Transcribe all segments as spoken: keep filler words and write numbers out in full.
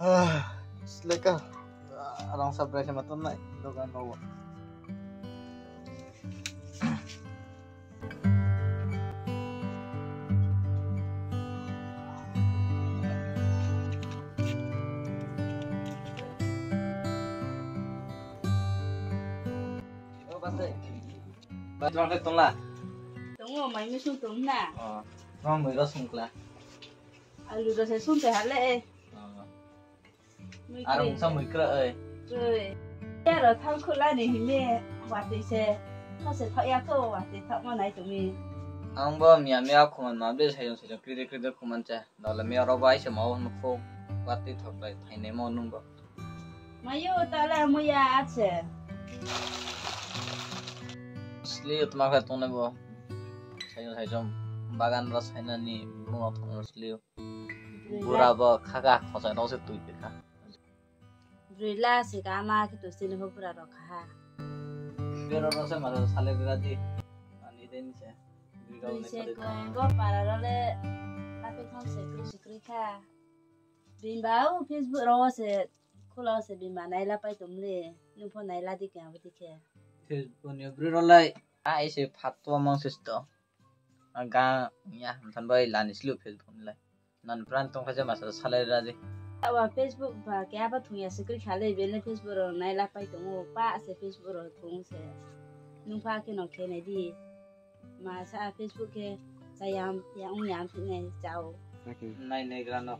Ah, sleka. Ah, rang sabrai se maton nai dogan rogo. Ba, tong khe tongla? Tongo, mai mui sung tong na. Oh, tong mui ro sung kla. Alu ro se sung te hale. Oh. Mui Aro kre. Mungsa mui kra ai. Kre. Yaro thang khula ni hime watwi se. Those thok ya ko watwi thok mo nai tumi. Ang bo miya miya khuman ma ble sai jong sai jong kri kri khuman cha. Dole miya ro bai se ma hon kho. Watwi thok bai thai ne mo nung bo. Mayo tala muya atse. Sliyo tma khe tongnai bo. Saijom saijom bagan rw sainani mungno thangno sliyo. Bura bo khaka khosai rok se twi kha. Brila se kama khe to sini ho bura rok kha. Bero rok se mara sale radi. Ani den se. Brila Brila ne se sale ko kha. Bo para role tapi kham se kri se kri kha. Bimba o Facebook ro se. Khula se bima naila pai tumle, nung pho naila di kya budi khe. Facebook ni bri rolai. A ese phatwa mang sisto. Aga ya than bai lani slu Facebook ni lai. Nan pran tong kha je masa salai raji. Awa Facebook ba kya ba thung ya sikri khale bele Facebook ro naila pai tongo pa se Facebook ro thung se. Nung pha khe no khe nai di. Masa Facebook khe chayam ya ung yam phiknai chao. Okay. Nai nai grano.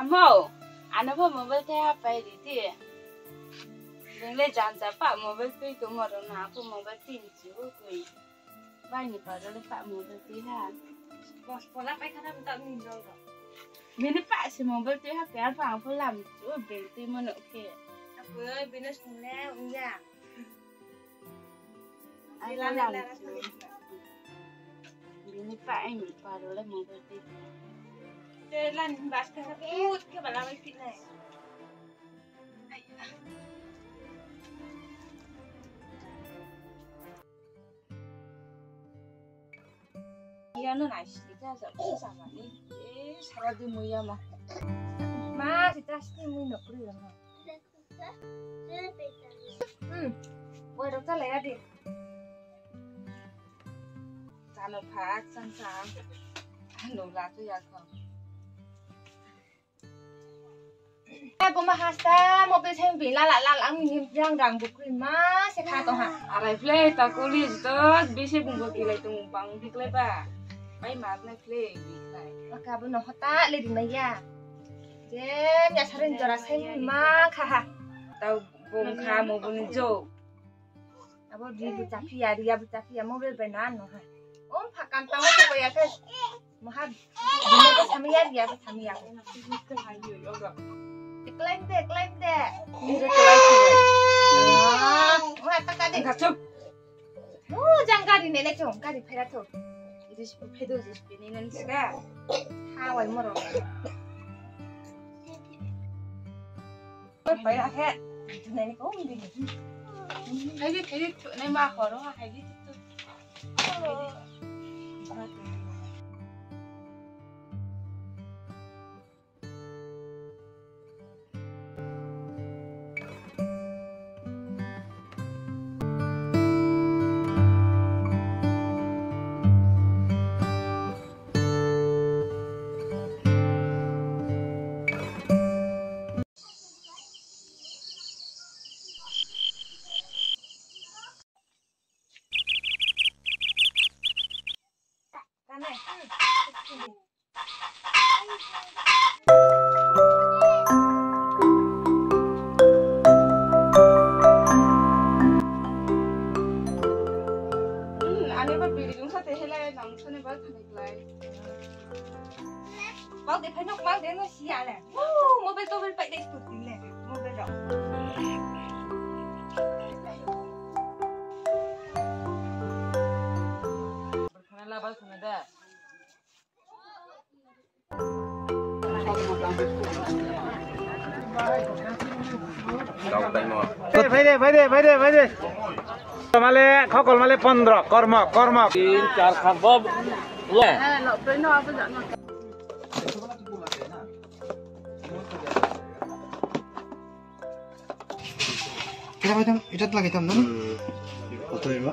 Amo, ano bo mobile te hapai riti. Bengle janja pa mobile twi to moro na, ako mobile tin si o koi. Bai ni pa dole pa mo do ti ha. Bos pola pai khana ta ni jol do. Bini pa si mo do ti ha pe pa ang pola mi chu bel ti mo no ke. Apo bini sung le uya. Ai la la la. Bini pa ai mi pa dole mo do ti. Te lan bas ka put ke bala bai pit nai. Iyano naisik kha, sa, sa, sa, mani. Eh, sara di muya ma. Ma, sita sini mui nokri ya ma. Hmm, boy rok chalai adi. Chano phak, chang, chang. Anu la tu ya kho. Ako ma hasta mobile thang bi lala lala ang ni yang rang bukri ma se kha to ha. Arai play ta kuli to bisi bung bukri lai tung bang bukri ba. Pai ma play play bi lai. Maka bo no hota le di ma ya. Jem ya sarin jora sai ma kha ha. Tau bung kha mo bun jo. Abo di bu chapi ya, di ya bu chapi ya, mobile bai na no ha. Om phakan tamo ko ya ke. Maha, di mo ko sami ya, di ya ko sami ya. Climb de, climb de. Ni re climb de. Ah, wah, taka de. Enggak, cuk. Oh, jang gari nene cong, gari phaira to. Dis phedo dis pini nan ska. Hawai moro. Pai ra khe, tunai ni kong di. Hai di, hai di, tunai ma horo, hai di, tu. Hmm, ani ba biri jungsa te helai nang sone ba thani klai. Bang de phaino bang de no siya le. Woo, mobile tobel pai de sport din le. Mobile rok. Berkhana labal khana da. Phaide, phaide, phaide, phaide. Male, khokol male pondro, kormo, kormo. Tin, char, khat, bo, le. Kira bai tam, itat lagi tam, no? Koto iba?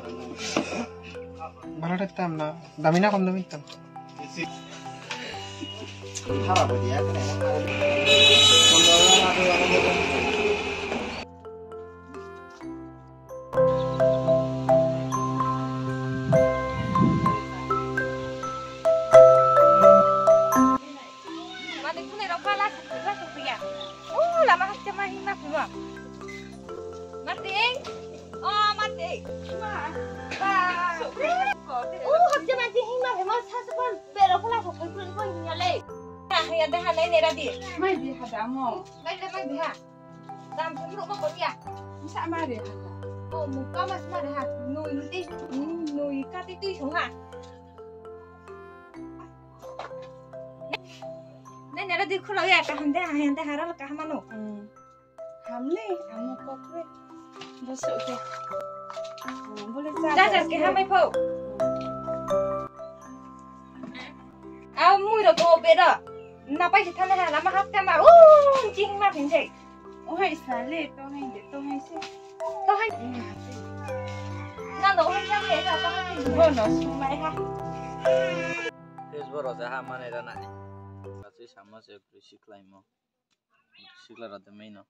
Bara tam na, damina kom dami tam. Mati, phunai rok ba la, la sokphiya. O, lama hakcha ma himma phimo. Mati. O, mati. Ma. Ba. O, hakcha ma himma phimo, sa sa pon, pero khala sokphai phun phun hinya le. Ha, ya de ha nai nera di. Mai di ha da mo. Mai de mai di ha. Dam phun ro ko ko ya. Sa ma re ha da. O, mu ka mas ma re ha. Nui nui, nui ka ti tui song ha. Nai nara di khulok ya kaham de, hayang de hara kaham ano. Hmm. Hamle, amo kokre. Bosok de. Hmm, bole cha. Cha cha ke hamai pho. A mui ro ko be ro. Na pai thane ha lama hat ka ma. U ching ma phin thai. Ohai sale, tongai de, tongai se. Tongai. Na no ohai sale, na tongai. Bo no sumai ha. Facebook rok je ha manai rana. Kachi sama se bwrwi siklaimo. Sikla rok de maino.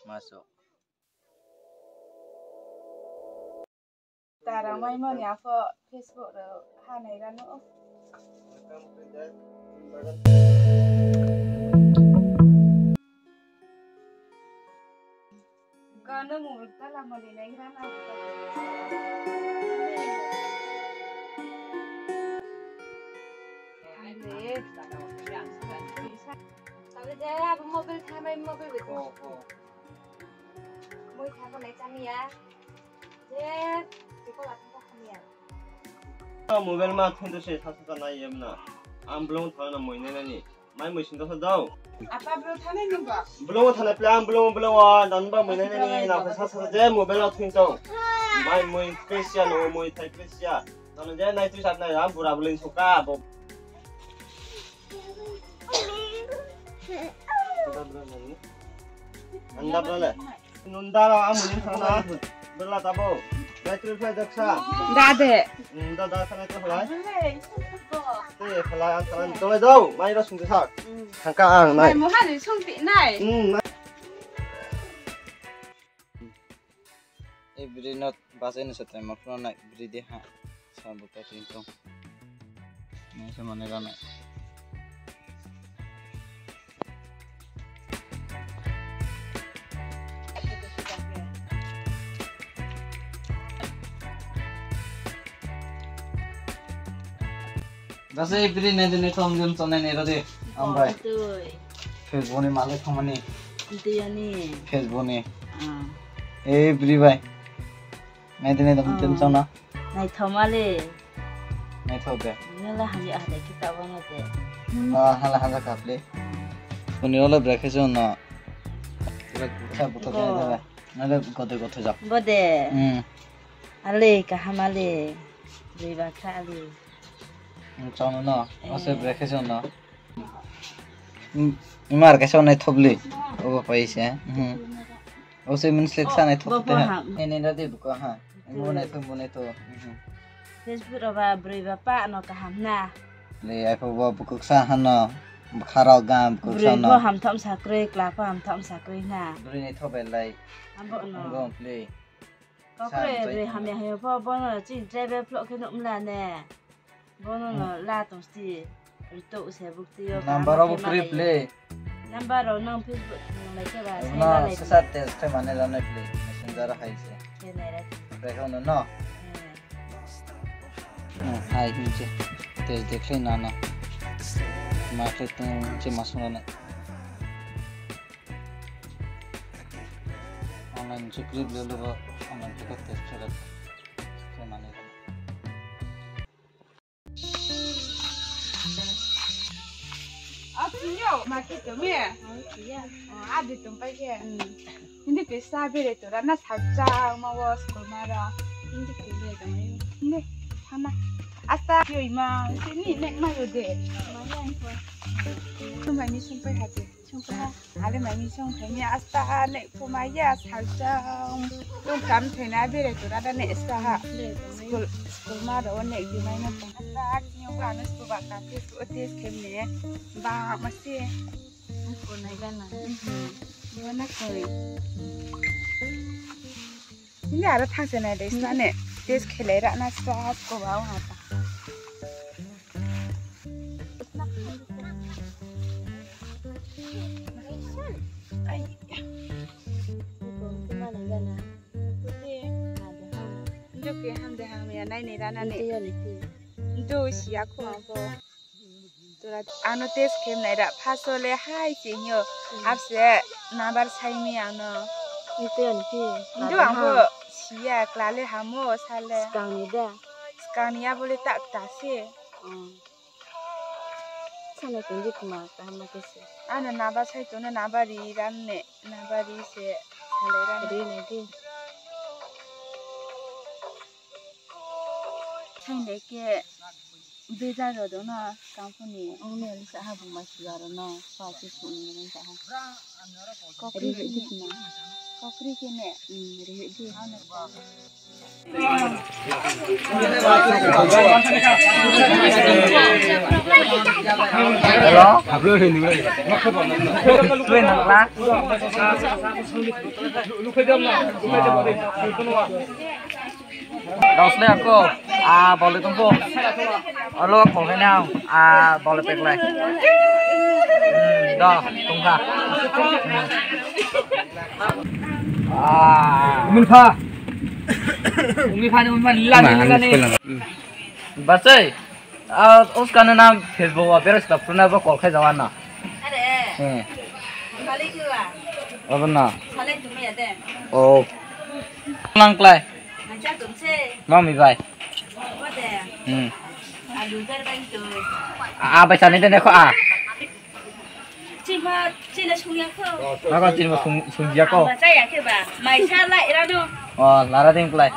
Maso. Tara mai mani apho Facebook ro hanai rano. Gana muruk tala mani nai rana. Tabe jaya mobile thamai mobile betul. Mui thangko nai chamiya. Je, chiko la thangko khamya. Mobile ma thun to se sa sa nai yem na. Ang blong thang na moi nai nani. Mai moi sing to sa dau. Apa bro thane nungba? Blong thane plan blong blong wa dan ba moi nai nani na sa sa je mobile ma thun to. Mai moi pesia no moi thai pesia. Nang je nai tu sat nai ram pura blong suka bo. Anda berapa le? Nunda lo amu ni sana. Berla tabo. Battery fly daksa. Dade. Nunda da sana to halai. Te halai an sana to le dau. Mai ro sung sa. Thangka ang nai. Mai mohani sung ti nai. Hmm. E bwrwi no bachai no se taima phano nai bwrwi de ha sa buka twi tong. Nai se mane rana. Bas e biri nai dini thong jun chonai nai rodi. Ambai. Tui. Facebook ni malik thongmani. Tui ani. Facebook ni. Ah. E biri bai. Nai dini dam tin chona. Nai thomali. Nai thok de. Nila hali ahde kita bana de. Ah, hala hala kaple. Kuni ola brekhe chona. Sa buto de de. Nale gote gote jak. Bode. Hmm. Ale kaham ale. Bui bakha ale. Chong no, ase brekhe chong no. Imar kaisa onai thobli. Obo paise. Ose min slek sanai thobte ha. Nini radi buka ha. Mo nai thum mo nai tho. Facebook ro ba broi ba pa no kaham na. Le ai pho bo bukuk sa hano. Kharo gam bukuk sa no. Broi bo ham thom sakroi, kla pho ham thom sakroi na. Broi ni thobe lai. Ambo no. Ambo play. Kokre re hamya hamya pho bono chini driver phlok khe nukmla ne. Bono no la tong sti. Rito use bukti yo. Number obo krip le. Number o nang Facebook nang lai khe ba. Na sasa test khe mane rane ple. Messenger hai se. Khe nai ra. Bre khe no no. Hai hinche. Test de khe na na. Ma khe tong che masung rane. Online se clip le lugo, online se test se khe mane. A Yo, ma khe tong ye? Oh, iya. Oh, adi tong pai khe. Hmm. Hindi ke sa bere to ra na sa cha ma wo school ma ra. Hindi ke le tong ye. Hindi, hana. Asta yo ima, sini nek ma yo de. Ma ya ko. Tumai ni sung pai ha de. Sung pai ha. Ale mai ni sung pai ni asta ha nek ko ma ya sa cha. Tum kam thai na bere to ra da ne asta ha. Le tong ye. School, school ma ro nek di mai na. Asta ha ki yo ga na school ba ka te ko te khem ne. Ba ma se. Ang ko nai gana. Bo na koi. Ini aro thang se nai dai sna ne. Test khelai ra na swa ko ba ha ta. Ai. Ko ko nai gana. Ko te na de ha. Njo ke ham de ham ya nai ne ra na ne. Te ya ni te. Njo siya ko ang ko. Tora ano test khem nai da, first o le hai se hino, abse number sai mi ano. Ito yan ki? Ndu ang bo siya, klale hamo sale. Skang ni da. Skang ni abole tak ta se. Hmm. Sana tungdi kuma kaham ma kese. Ano number sai tono number ri ran ne, number ri se sale ran. Ri ne di. Thainai khe bejai rw dwngno tangphuni. Wngni alisa habuma siya rwno pasi suni rwng saha. Kokri rwdi khna. Kokri khe ne? Hmm, rwdi. Hello? Twi nangla? Dos le ako, ah, bole tungko. Olo, kok hai nang, ah, bole pek lai. Hmm, do, tungka. Hmm. Ah. Umin pha. Umin pha ni, umin pha, lila ni, lila ni. Basai. Ah, uskana na Facebook o beres ta phuna bo kol khai jawan na. Are. Hmm. Salai kiwa. Abo na. Salai tumai ya de. Oh. Nang klai. Mancha tumse. Mami bai. Ode. Hmm. Alu ber bai tu. Ah, bai sani de ne ko ah. Chima, china sungya ko. Naga chima sung, sungya ko. Ang ba chaya ke ba. Mai sa lai ra no. Oh, lara ding klai.